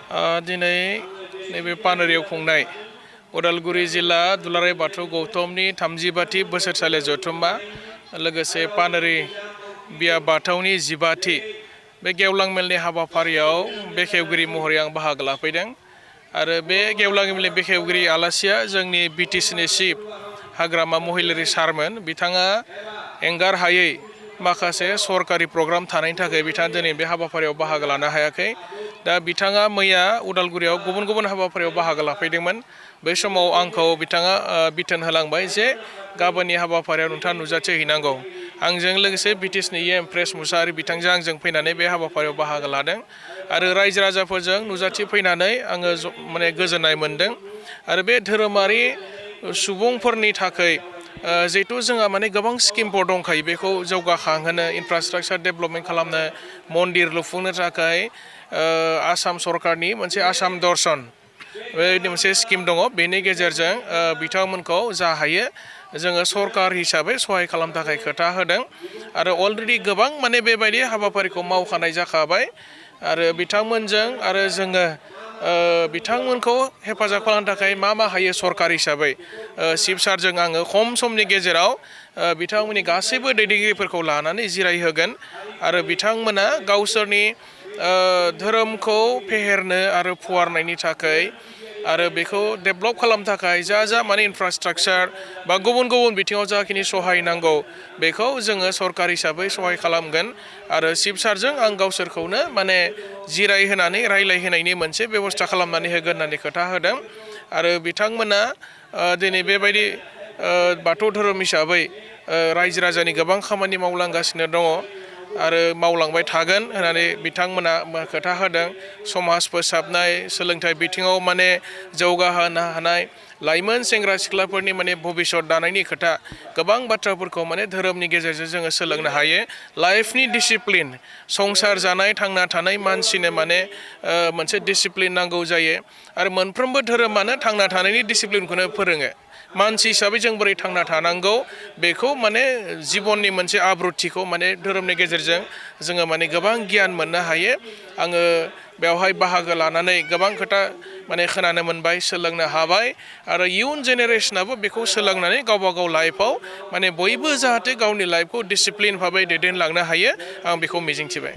दिनै नैबे पानेरियाव खुंनाय उदालगुरि जिल्ला दुलाराय बाथौ गौतमनि 35थि बोसोरसालि जथुम्मा लोगोसे पानेरि बिया बाथौनि 15थि बे गेवलां मेलनि हाबाफारियाव बेखेवगिरि महरै आं बाहागो लाफैदों आरो बे गेवलां मेलनि बेखेवगिरि आलासिया जोंनि बिटिसिनि चिफ हाग्रामा महिलारि सारमोन। बिथाङा एंगार हायै माखासे सरकारि प्रग्राम थानायनि थाखाय बिथाङा दिनै बे हाबाफारियाव बाहागो लानो हायाखै। दा बिथाङा मैया उदालगुरियाव गुबुन गुबुन हाबाफारियाव बाहागो लाफैदोंमोन। बै समाव आंखौ बिथाङा बिथोन होलांबाय जे गाबोननि हाबाफारियाव नोंथाङा नुजाथिहैनांगौ। आंजों लोगोसे बिटिसिनि प्रेस मुसाहारि बिथांजों आंजों फैनानै बे हाबाफारियाव बाहागो लादों आरो रायजो राजाफोरजों नुजाथिफैनानै आङो माने गोजोननाय मोनदों। आरो बे धोरोमारि सुबुंफोरनि थाखाय जिहेथु जोंहा माने गोबां स्किमफोर दंखायो, बेखौ जौगाखांहोनो, इनफ्रास्ट्राक्चार डेभेलपमेन्ट खालामनो, मन्दिर लुफुंनो थाखाय आसाम सरकारनि मोनसे आसाम दर्शन बेबायदि मोनसे स्किम दङ। बेनि गेजेरजों बिथांमोनखौ जा हायो जोङो सरकार हिसाबै सहाय खालामनो थाखाय खोथा होदों आरो अलरेडि गोबां माने बेबायदि हाबाफारिखौ मावखानाय जाखाबाय आरो बिथांमोनजों आरो जोङो बिथांमोनखौ हेफाजाब खालामनो थाखाय मा हायो सरकार हिसाबै चिफ सारजों आङो खम समनि गेजेराव बिथांमोननि गासैबो दैदेनगिरिफोरखौ लानानै जिरायहोगोन आरो बिथांमोना गावसोरनि धोरोमखौ फेहेरनो आरो फुवारनायनि थाखाय आरो बेखौ डेभेलप खालामनो थाखाय जा माने इनफ्रास्ट्राक्चार बा गुबुन गुबुन बिथिङाव जाखिनि सहाय नांगौ बेखौ जोङो सरकार हिसाबै सहाय खालामगोन आरो चिफ सारजों आं गावसोरखौनो माने जिरायहोनानै रायलायहोनायनि मोनसे बेबस्था खालामनानै होगोन होननानै खोथा होदों। आरो बिथांमोना दिनै बेबायदि बाथौ धोरोम हिसाबै रायजो राजानि गोबां खामानि मावलांगासिनो दङ आरो मावलांबाय थागोन होननानै बिथांमोना खोथा होदों। समाज फोसाबनाय, सोलोंथाइ बिथिङाव माने जौगाहोनो हानाय, लाइमोन सेंग्रा सिख्लाफोरनि माने भबिसत दानायनि खोथा, गोबां बाथ्राफोरखौ माने धोरोमनि गेजेरजों जोङो सोलोंनो हायो। लाइफनि डिसिप्लिन, संसार जानाय थांना थानाय मानसिनो माने मोनसे डिसिप्लिन नांगौ जायो आरो मोनफ्रोमबो धोरोमानो थांना थानायनि डिसिप्लिनखौनो फोरोङो। मानसि हिसाबै जों बोरै थांना थानांगौ बेखौ माने जिबननि मोनसे आब्रुथिखौ माने धोरोमनि गेजेरजों जोङो माने गोबां गियान मोननो हायो। आङो बेवहाय बाहागो लानानै गोबां खोथा माने खोनानो मोनबाय, सोलोंनो हाबाय आरो इयुन जेनेरेसनाबो बेखौ सोलोंनानै गावबा गाव लाइफआव माने बयबो जाहाथे गावनि लाइफखौ डिसिप्लिन भाबै दैदेनलांनो हायो, आं बेखौ मिजिंथिबाय।